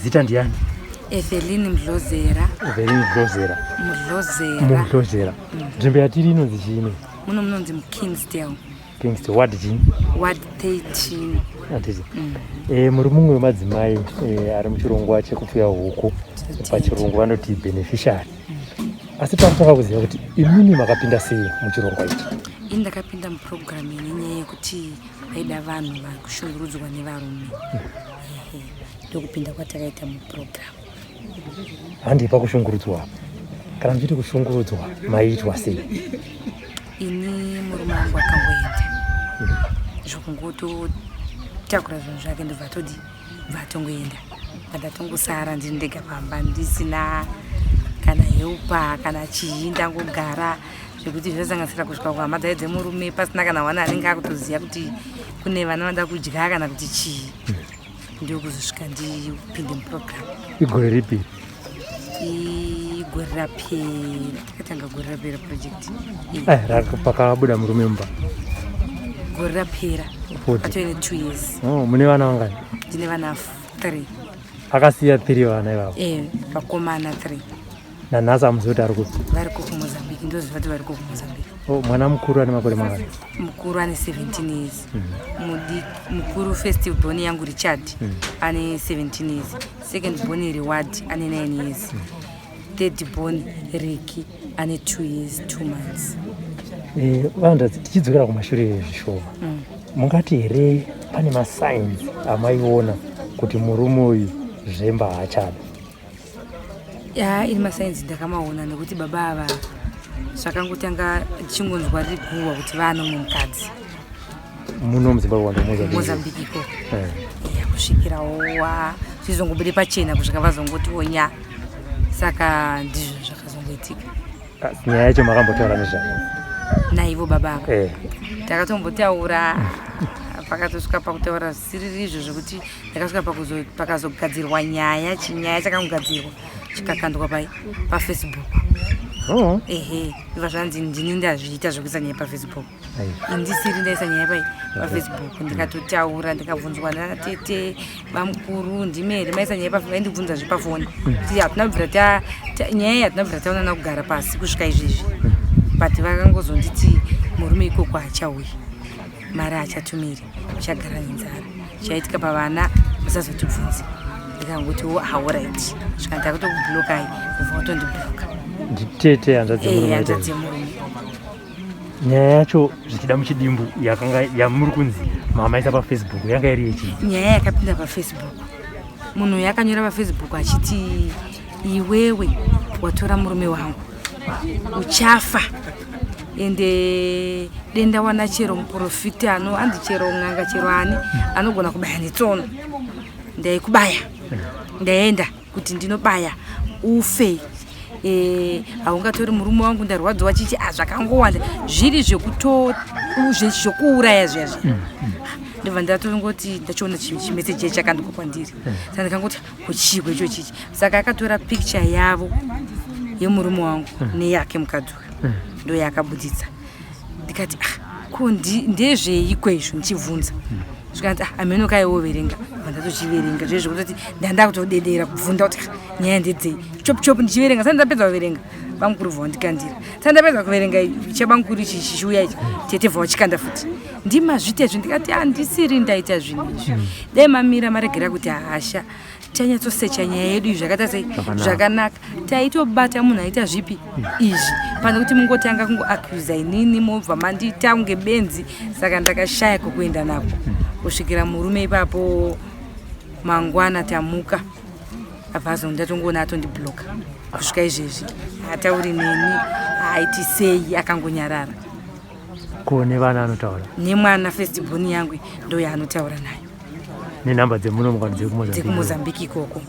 Zita ndiani? Evelyn Mdlozera. Evelyn Mdlozera. Mdlozera. Nzvimbo yatiri inonzi chiini? Muno munonzi Kingsdale. Kingsdale ward chiini? Ward 13. Muri mumwe wemadzimai ari muchirongwa chekupfuya huku, pachirungu vanoti beneficiary. Asi pakutaka kuziva kuti imimi makapinda sei muchirongwa ichi? Ini ndakapinda muprogramu nenyaya yekuti vaida vanhu vakushungurudzwa nevarume. Ndokupinda kwatakaita muprogramu. Handi pakushungurudzwa kana muchiti kushungurudzwa maiitwa sei? Ini murume wangu akangoenda zvokungototakura zvinhu zvake ndobva atongoenda. Ndatongosara ndiri ndega pamba ndisina kana heupa kana chii, ndangogara zvekuti zvasanganisira kusvika kuhama dzaidze murume pasina kana wana anenge akutoziva kuti kune vana vanoda kudya kana kuti chii. Ndokuzosvika ndipinde muprogramu. Igore ripi? Igore rapera, takatanga gore rapera project. Pakabuda murume mumba? Gore rapera atoine 2 years. Mune vana vangani? Ndine vana 3. Akasiya 3 vana ivavo? Vakomana 3. Nanhasi hamuzoti ari kupi? Vari kuMozambique, ndoziva kuti vari kuMozambique. Mwana mukuru ane makore mangani? Mukuru ane 17 years. Mukuru first born yangu Richard ane 17 years. Second born Reward ane 9 years. Third born Ricky ane 2 years 2 months. Vanhu tichidzokera kumashure zvishoma, mungati here pane masigns amaiona kuti murume uyu zvemba haachada? Ini masigns ndakamaona nekuti baba ava zvakangotanga ndichingonzwa riri guhwa kuti vano mumukadzi muno muZimbabwe Mozambique iko kusvikira owa zvizongobude pachena kusvika vazongoti onya. Saka ndizvo zvakazongoitika. Nyaya yacho makambotaura nezvayo naivo baba ava? Takatombotaura pakatosvika pakutaura zvisiri izvo zvekuti ndakasvika pakazogadzirwa chinyaya chakangogadzirwa chikakandwa paFacebook. Iva zvanzi ndini ndazviita zvekuisa nyaya paFacebook. Indisiri ndaisa nyaya paFacebook. Ndikatotaura ndikabvunzwa natete vamukuru ndime here maisa nyaya vaindibvunza zvepafoni kuti nyaya yatinobvira taonana kugara pasi kusvika izvezvi. But vakangozonditi murume ikoko hachauyi, mari hachatumiri, uchagara nenzara, chaitika pavana musazotibvunzi. Ndikangoti alright, zvika ndakutokublokai, ubva watondibloka. Nditete hanzvadzi murume. Nyaya yacho zvichida muchidimbu yakanga yamuri kunzi mamaisa paFacebook yanga iri yechi? Nyaya yakapinda paFacebook. Munhu yakanyora paFacebook achiti iwewe watora murume wangu uchafa ende denda wana chero muprofiti handi chero ng'anga chero ani anogona kubaya netsono. Ndaikubaya, ndaenda kuti ndinobaya ufe. Haungatori murume wangu ndarwadziwa chichi zvakangowanda zviri zvokuuraya zviyazvi. Ndobva ndatongoti ndachiona chimeseji chakandikwa kwandiri. Saka ndikangoti kuchigwe icho chichi. Saka akatora picture yavo yemurume wangu neyake mukadzi uyu ndo yakabuditsa. Ndikati ndezvei kwezvo ndichibvunza. Zvikanzi ameno kaiwoverenga. Ndatochiverenga zvezvekutoti ndanda kutodedera kubvunda kuti nyaya ndedzei. Chop ndichiverenga. Saka ndapedza kuverenga vamukuru bva vandikandira. Saka ndapedza kuverenga chabamukuru ichi chichiuya ichi tete bva wachikanda futi. Ndimazvita izvo ndikati handisiri ndaita zvinhu izvi. Dai mamira maregera kuti hasha tanyatsosecha nyaya yedu zvakaita sei zvakanaka. Taitobata munhu aita zvipi izvi pane kuti mungotanga kungoaccuse inini mobva mandiita kunge benzi. Saka ndakashaya kokuenda nako kusvikira murume ipapo mangwana tamuka abva azondatongoona atondibloka kusvika izvezvi. Hatauri neni, haiti sei, akangonyarara. Kune vana anotaura? Nemwana first born yangu ndo yaanotaura nayo. Nenhamba dzemuno mukati dzekuMozambique ikoko.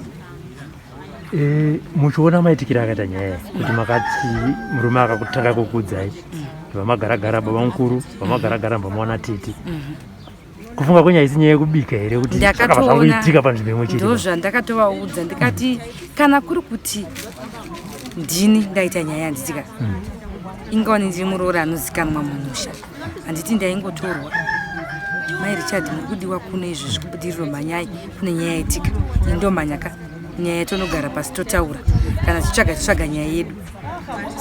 Muchiona maitikira akaita nyaya kuti makati murume akakutanga kukudzai vamagara-gara baba mukuru vamagara-gara mbamwana tete. Kufunga kwenyaya isi nyaya yekubika here kuti zvakabva zvangoitika panzvimbo imwe chete? Ndozvandakatovaudza ndikati kana kuri kuti ndini ndaita nyaya yanditika ingawa ndiri muroora anozikanwa mumusha handiti ndaingotorwa mai Richard mukudiwa kune izvi zvikubudiriro manyai kune nyaya yetika ndo manyaka nyaya yetonogara pasi totaura kana tichitsvaga nyaya yedu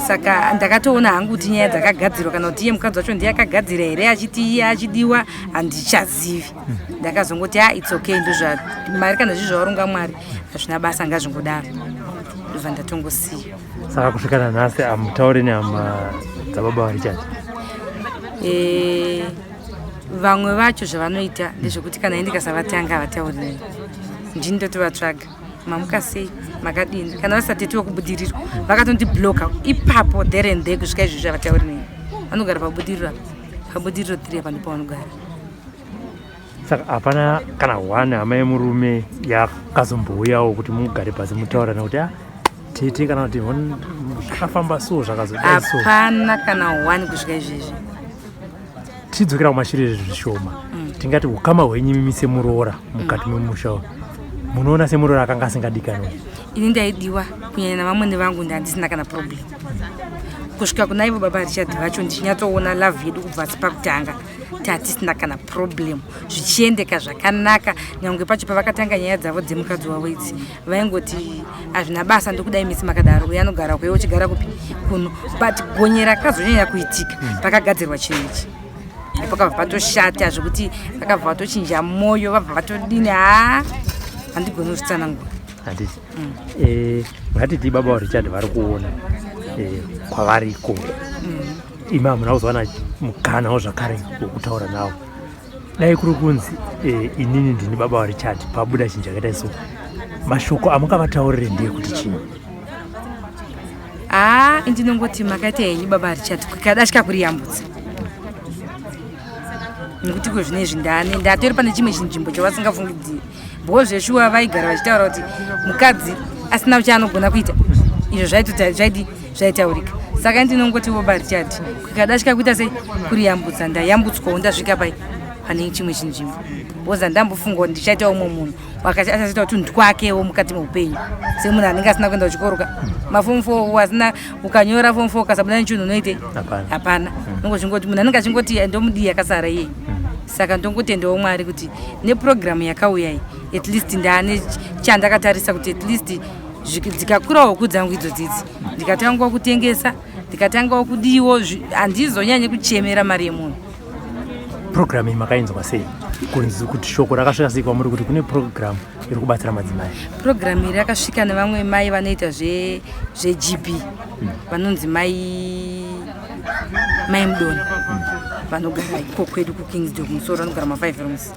saka ndakatoona hangu kuti nyaya dzakagadzirwa kana kuti iye mukadzi wacho ndiye akagadzira here achiti iye achidiwa handichazivi ndakazongoti it's okay ndozva mari kana zvi zvawaronga Mwari hazvina basa ngazvingodaro ndobva ndatongosiya. Saka kusvikana nhasi amutauri nehama dzababa vaRichard? Vamwe vacho zvavanoita ndezvekuti kana ndikasavatanga vataurire ndindotovatsvaga mamuka sei makadini kana vasatetiwa kubudiriro vakatondibloka ipapo there and there kusvika izvi zvavataurire vanogara pabudiriro 3 apa ndipo vanogara. Saka hapana kana one hama yemurume yakazombouyawo kuti mugare pasi mutaura nekuti tete kana kuti zvakafamba so zvakazodai so? Hapana kana one kusvika izvezvi. Tidzokera kumashure zvishoma tingati ukama hwenyimi semuroora mukati memusha munoona semuroora akanga asingadikani? Ini ndaidiwa kunyanya navamwene vangu ndandisina kana problem kusvika kuna ivo baba Richard vacho ndichinyatsoona love yedu kubva pakutanga tatisina kana problem zvichiendeka zvakanaka nyange pacho pavakatanga nyaya dzavo dzemukadzi wavo idzi vaingoti hazvina basa ndokudai misi makadaro uye anogara kwewo uchigara kupi kuno but gonye rakazonyanya kuitika pakagadzirwa chinhu ichi pakabva patoshata zvekuti vakabva vatochinja moyo vabva vatodini handigoni kuzvitsanangura handiti. Ngatiti baba vaRichard vari kuona kwavariko ima hamuna kuzowana mukanawo zvakare wokutaura navo dai kuri kunzi inini ndini baba vaRichard pabuda chinhu chakaita so mashoko amukavataurire ndiye kuti chii? Ndinongoti makaita henyu baba vaRichard kukadasvika kuriyambudza nekuti kwezvinezvi ndatori pane chimwe chinzvimbo chavasingafungidziri bho zveshuwa vaigara vachitaura kuti mukadzi asina uchaanogona kuita izvo zvaitaurika saka ndinongoti baba Richard kukadasvika kuita sei kuriyambudza ndayambutswawo ndasvika pane chimwe chinzvimbo boza ndambofunga kuti ndichaita umwe munhu wakachaita kuti ndikwakewo mukati meupenyu semunhu anenge asina kuenda kuchikoroka mafomu 4 wasina ukanyora fomu 4 ukasabuda nechinhu unoite hapana nongozvingoti munhu anenge achingoti ndomudii yakasara iye saka ndongotendawo Mwari kuti neprogramu yakauya iyi at least ndaane chandakatarisa kuti at least dzikakurawo kudzangu idzodzidzi ndikatangwa kutengesa ndikatangwa kudiwo handizonyanye kuchemera mari yemunhu. Programu iyi makainzwa sei kunzi kuti shoko rakasvika sei kwamuri kuti kune programu iri kubatsira madzimai? Programu iri rakasvika nevamwe mai vanoita zveGP vanonzi mai Mudoni vanogara iko kwedu kuKingsdom musoro vanogara ma5 rooms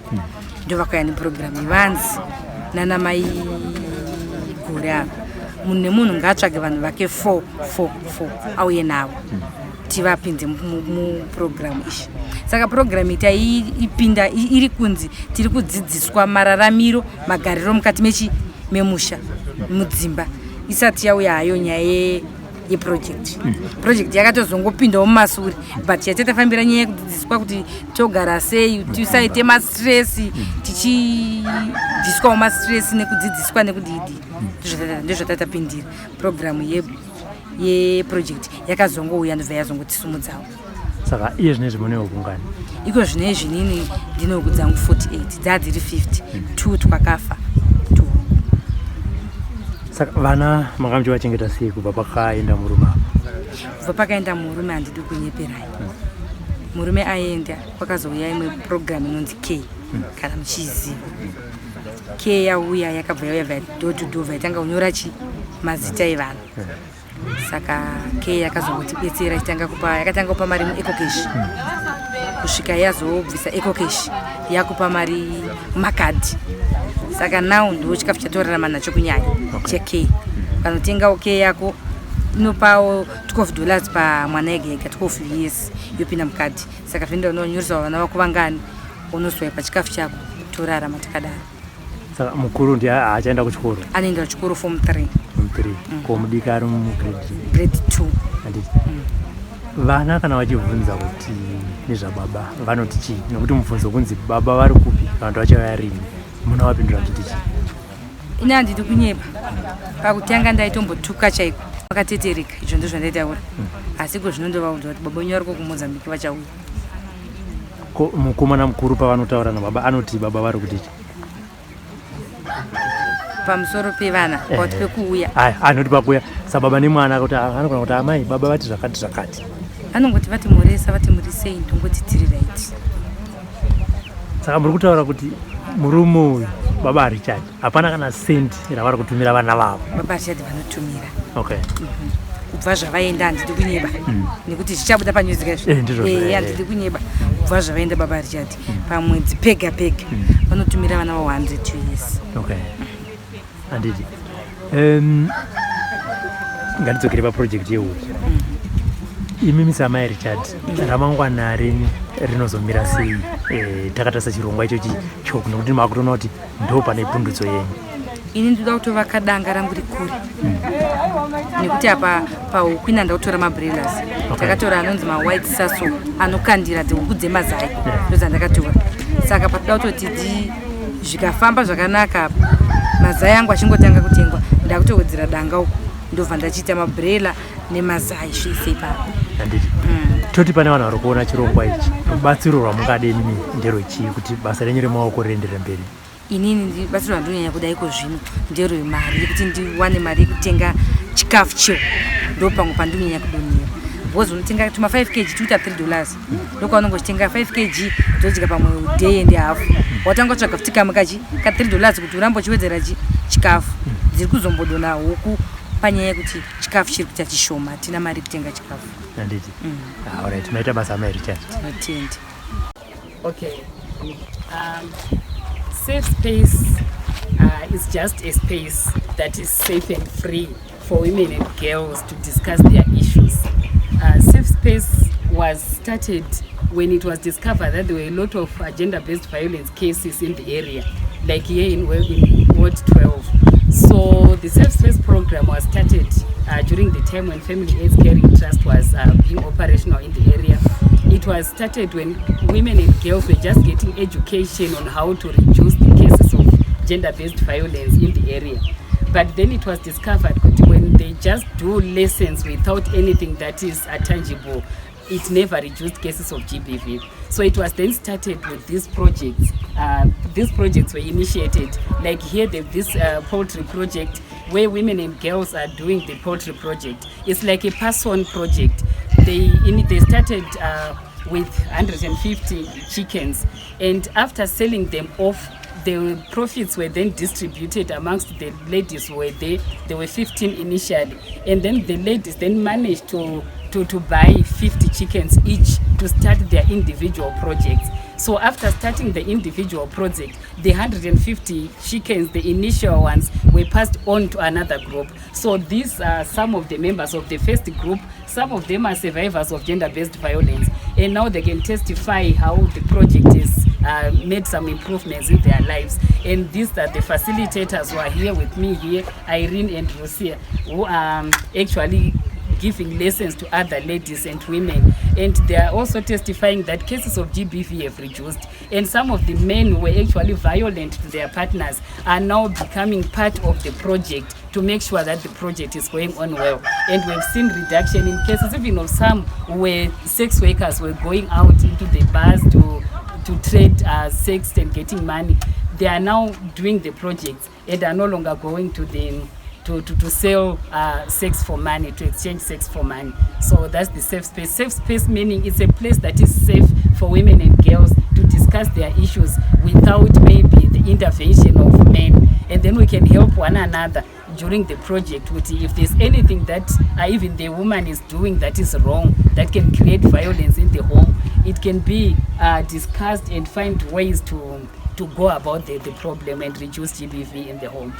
ndo vakauya neprogramu ivanzi nana mai gore ava munhu nemunhu ngaatsvage vanhu vake 4 auye navo tivapinze muprogramu ishi. Saka programu ita ipinda iri kunzi tiri kudzidziswa mararamiro magariro mukati memusha mudzimba isati yauya hayo nyaya yeprojekti yakatozongopindawo mumasuri but yatatafambira nyaya yekudzidziswa kuti togara sei tisaite mastresi tichidhiswawo mastresi nekudzidziswa nekudidi ndozvatatapindira programu yeprojekti yakazongouya ndobva yazongotisumudzawo. Saka iye zvinezvi munewo kungani? Iko zvinezvi nini ndinoku dzangu 48 dzadziri 50 2 twakafa 2. Saka vana makamuvachengeta sei kubva pakaenda murume apa? Kubva pakaenda murume handidi kunyeperai. Murume aenda kwakazouya imwe programu inonzi K kana muchiziva. K yauya yakabva yauya door to door vaitanga kunyora mazita evanhu. Saka K yakazongotibetsera yakatanga kupa mari muEcocash kusvika yazobvisa EcoCash yakupa mari makadhi. Saka now ndo chikafu chatorarama nacho kunyanya cheK. Panotengawo K yako inopawo $12 pamwana ega ega 12 years yopinda mukadhi. Saka zvinoenda unonyoresa vana vako vangani unoswaipa chikafu chako torarama takadaro. Saka mukuru ndiye achaenda kuchikoro? Anoenda kuchikoro form 3. Ko mudika ari grade 2. Vana kana vachibvunza kuti nezvababa vanoti chii? Nekuti mubvunzo kunzi baba vari kupi vantu vachauya rini, munovapindura kuti chii? Ine handidi kunyepa. Pakutanga ndaitombotuka chaiko vakatetereka, izvo ndizvo zvandaitaura. Asi ko zvinondovaudza kuti baba wenyu vari kuMozambique vachauya. mukomana mukuru pavanotaura nababa anoti baba vari kuti pamusoro pevana pauti pekuuya anoti pakuuya sababa nemwana kuti anogona kuti amai baba vati zvakati vanongoti vati muresa vati murisei ndongoti tiri raiti. Saka muri kutaura kuti murume uyu baba Richard hapana kana sendi ravari kutumira vana vavo? Baba Richard vanotumira. Okay. Kubva zvavaenda handidi kunyeba nekuti zvichabuda panyuzi handidi kunyeba. Kubva zvavaenda baba Richard pamwedzi pega pega vanotumira vana va 100 years. Okay. Handidi ngatidzokere paproject yehuku. Imi misamai Richard ramangwana renyu rinozomira sei takatarisa chirongwa ichochi choku nekuti makutoona kuti ndo pane pundutso yenyu? Ini ndoda kutovaka danga rangu rikure nekuti apa pahuku ina ndakutora maumbrellas takatora anonzi mawhite sasso anokandira dzihuku dzemazai ndozandakatora. Saka patoda kutoti zvikafamba zvakanaka mazai angu achingotanga kutengwa ndakutowedzera danga uku ndobva ndachiita maumbrella nemazai zvese ipapo. Toti pane vanhu vari kuona chirongwa ichi rubatsiro rwamungade nini nderwechii kuti basa renyu remaoko riendere mberi? Inini batsiro randinonyanya kuda iko zvino nderwemari yekuti ndiwane mari yekutenga chikafu cheo ndo pamwe pandinonyanya kudonera because unotenga tuma 5 kg tuita $3 ndokwaunongochitenga 5 kg dzodyika pamwe day and half watanga kutsvaga futi kamwe ka $3 kuti urambo chiwedzera chikafu dziri kuzombodona huku panyaya yekuti chikafu chiri kuita chishoma tina mari kutenga chikafu. Handiti. Alright, tunaita basa mai Richard. Attend. Okay. Safe space is just a space that is safe and free for women and girls to discuss their issues. Safe space was started when it was discovered that there were a lot of gender-based violence cases in the area, like here in Ward 12. So the Safe Space program was started during the time when Family AIDS Caring Trust was being operational in the area. It was started when women and girls were just getting education on how to reduce the cases of gender-based violence in the area. But then it was discovered that when they just do lessons without anything that is tangible, it never reduced cases of GBV. So it was then started with these projects. These projects were initiated, like here this poultry project where women and girls are doing the poultry project. It's like a person project. They started with 150 chickens, and after selling them off, the profits were then distributed amongst the ladies who were there. There were 15 initially, and then the ladies then managed to buy 50 chickens each to start their individual projects. So after starting the individual project, the 150 chickens, the initial ones, were passed on to another group. So these are some of the members of the first group. Some of them are survivors of gender-based violence, and now they can testify how the project is made some improvements in their lives. And these are the facilitators who are here with me here, Irene and Rosia, who are actually giving lessons to other ladies and women, and they are also testifying that cases of GBV have reduced, and some of the men who were actually violent to their partners are now becoming part of the project to make sure that the project is going on well. And we've seen reduction in cases even of some where sex workers were going out into the bars to trade sex and getting money. They are now doing the projects and are no longer going to the to sell sex for money, to exchange sex for money. So that's the safe space. Safe space meaning it's a place that is safe for women and girls to discuss their issues without maybe the intervention of men. And then we can help one another during the project with if there's anything that even the woman is doing that is wrong, that can create violence in the home. It can be discussed and find ways to go about the problem and reduce GBV in the home.